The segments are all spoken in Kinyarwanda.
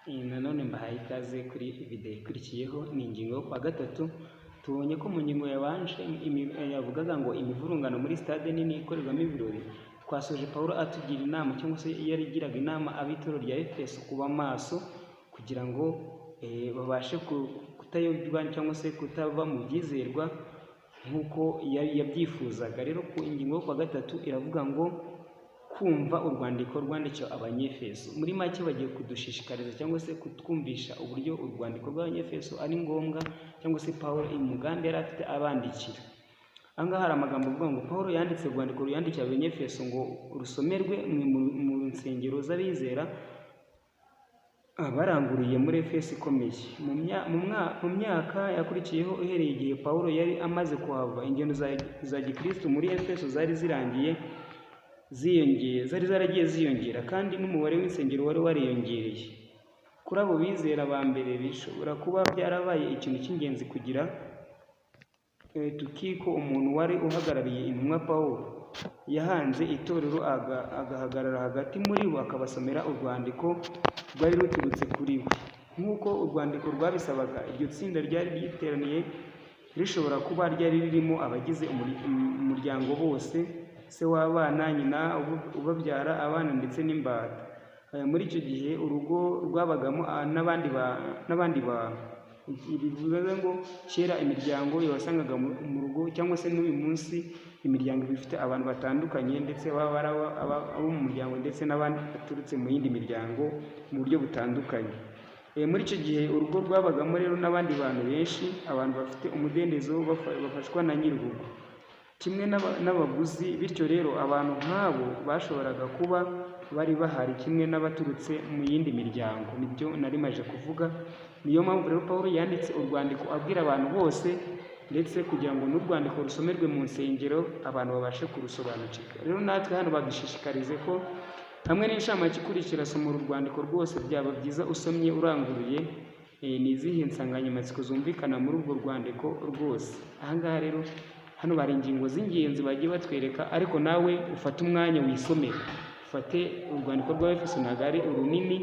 Nanone mbahaye ikaze kuri video ikurikiyeho. Ni ingingo yo kuwa gatatu. Tubonye ko mu ngingo yabanje yavugaga ngo imivurungano muri stade nini ikorerwamo ibirori. Twasoje Pawulo atugira inama, cyangwa se yarigiraga inama ab'itorero rya Efeso kuba maso kugira ngo babashe kutayobywa cyangwa se kutava mu byizerwa nk'uko yabyifuzaga. Rero ku ingingo yo kuwa gatatu iravuga ngo kumva urwandiko rwandikiwe Abanyefeso. Muri make bagiye kudushishikariza cyangwa se kutwumvisha uburyo urwandiko rw'Abanyefeso ari ngombwa, cyangwa se Pawulo umugambi yari afite abandikira. Aha ngaha hari amagambo avuga ngo Pawulo yanditse urwandiko ruyandikiye Abanyefeso ngo rusomerwe mu nsengero z'abizera baranguriye muri Efeso ikomeye. Mu myaka yakurikiyeho, uhereye igihe Pawulo yari amaze kuhava, ingendo za gikristo muri Efeso zari zirangiye ziyongeye, zari zaragiye ziyongera, kandi n'umubare w'insengero wari wariyongereye. Kuri abo bizera ba mbere bishobora kuba byarabaye ikintu cy'ingenzi kugira Tukiko, umuntu wari uhagarariye intumwa Pawulo, yahanze itorero, agahagarara hagati muri bo akabasomera urwandiko rwari ruturutse kuri we nk'uko urwandiko rwabisabaga. Iryo tsinda ryari ryiteraniye rishobora kuba ryari ririmo abagize umuryango bose: se w'abana, nyina ubabyara, abana ndetse n'imbata. Muri icyo gihe urugo rwabagamo n'abandi bantu. Ibi bivuze ngo kera imiryango wasangaga mu rugo, cyangwa se n'uyu munsi imiryango iba ifite abantu batandukanye, ndetse baba ari abo mu muryango ndetse n'abandi baturutse mu yindi miryango mu buryo butandukanye. Muri icyo gihe urugo rwabagamo rero n'abandi bantu benshi, abantu bafite umudendezo bafashwa na nyir'urugo kimwe n'abaguzi. Bityo rero abantu nk'abo bashoboraga kuba bari bahari kimwe n'abaturutse mu yindi miryango. Nibyo nari maje kuvuga. Niyo mpamvu rero Pawulo yanditse urwandiko abwira abantu bose, ndetse kugira ngo n'urwandiko rusomerwe mu nsengero abantu babashe kurusobanukirwa. Rero natwe hano badushishikarize ko hamwe n'inshamake ikurikira, soma uru rwandiko rwose, byaba byiza usomye uranguruye. Ni izihe nsanganyamatsiko zumvikana muri urwo rwandiko rwose? Aha ngaha rero hano bari ingingo z'ingenzi bagiye batwereka, ariko nawe ufate umwanya wisomere, ufate urwandiko rw'Abefeso. Ntabwo ari urunini,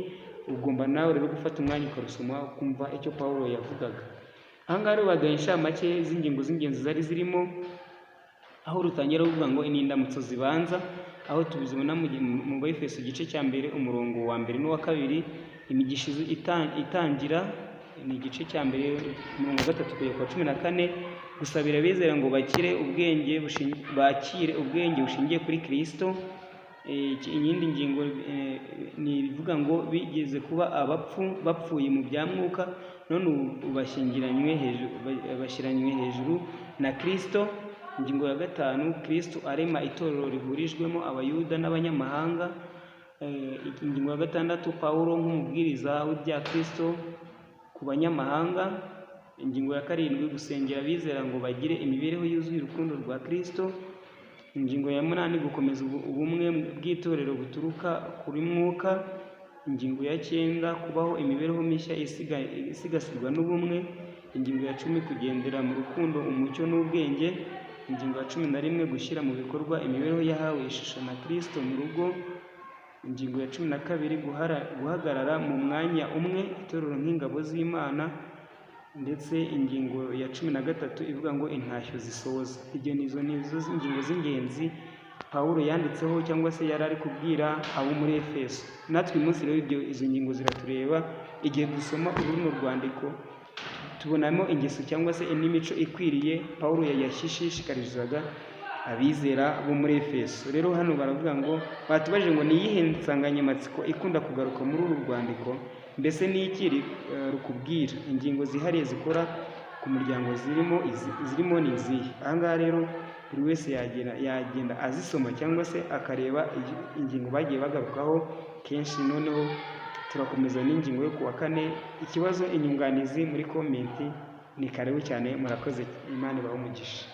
ugomba nawe rero gufata umwanya ukarusoma, ukumva icyo Pawulo yavugaga. Aha ngaha rero baduhaye inshamake z'ingingo z'ingenzi zari zirimo, aho rutangira ruvuga ngo ni indamutso zibanza, aho tubizibona mu Befeso igice cya mbere, umurongo wa mbere n'uwa kabiri. Imigisha itangira ni igice cya mbere, umurongo wa gatatu kugera ku wa 14. Gusabira abizera ngo bakire ubwenge bakire ubwenge bushingiye kuri Kristo. Iyindi ngingo ni ivuga ngo bigeze kuba abapfu bapfuye mu bya mwuka, none ubu bashyingiranywe hejuru, bashyiranywe hejuru na Kristo. Ingingo ya gatanu, Kristo arema itorero rihurijwemo Abayuda n'abanyamahanga. Ingingo ya gatandatu, Pawulo nk'umubwiriza w'ibya Kristo ku banyamahanga. Ingingo ya karindwi, gusengera abizera ngo bagire imibereho yuzuye urukundo rwa Kristo. Ingingo ya munani, gukomeza ubumwe bw'itorero buturuka kuri Mwuka. Ingingo ya cyenda, kubaho imibereho mishya isigasirwa n'ubumwe. Ingingo ya 10, kugendera mu rukundo, umucyo n'ubwenge. Ingingo ya 11, gushyira mu bikorwa imibereho yahawe ishusho na Kristo mu rugo. Ingingo ya 12, guhagarara mu mwanya umwe, itorero nk'ingabo z'Imana. Ndetse ingingo ya 13 ivuga ngo intashyo zisoza. Ibyo nizo nizo ngingo z'ingenzi Pawulo yanditseho, cyangwa se yari ari kubwira abo muri Efeso. Natwe uyu munsi rero ibyo izo ngingo ziratureba. Igihe dusoma runo rwandiko tubonamo ingeso cyangwa se n'imico ikwiriye Pawulo yashishikarizaga abizera bo muri Efeso. Rero hano baravuga ngo batubajije ngo ni iyihe nsanganyamatsiko ikunda kugaruka muri uru rwandiko? Mbese ni iki rukubwira? Ingingo zihariye zikora ku muryango zirimo ni izihe? Aha ngaha rero buri wese yagenda azisoma cyangwa se akareba ingingo bagiye bagarukaho kenshi. Noneho turakomeza n'ingingo yo kuwa kane, ikibazo, inyunganizi muri comment. Ni karibu cyane, murakoze, Imana ibahe umugisha.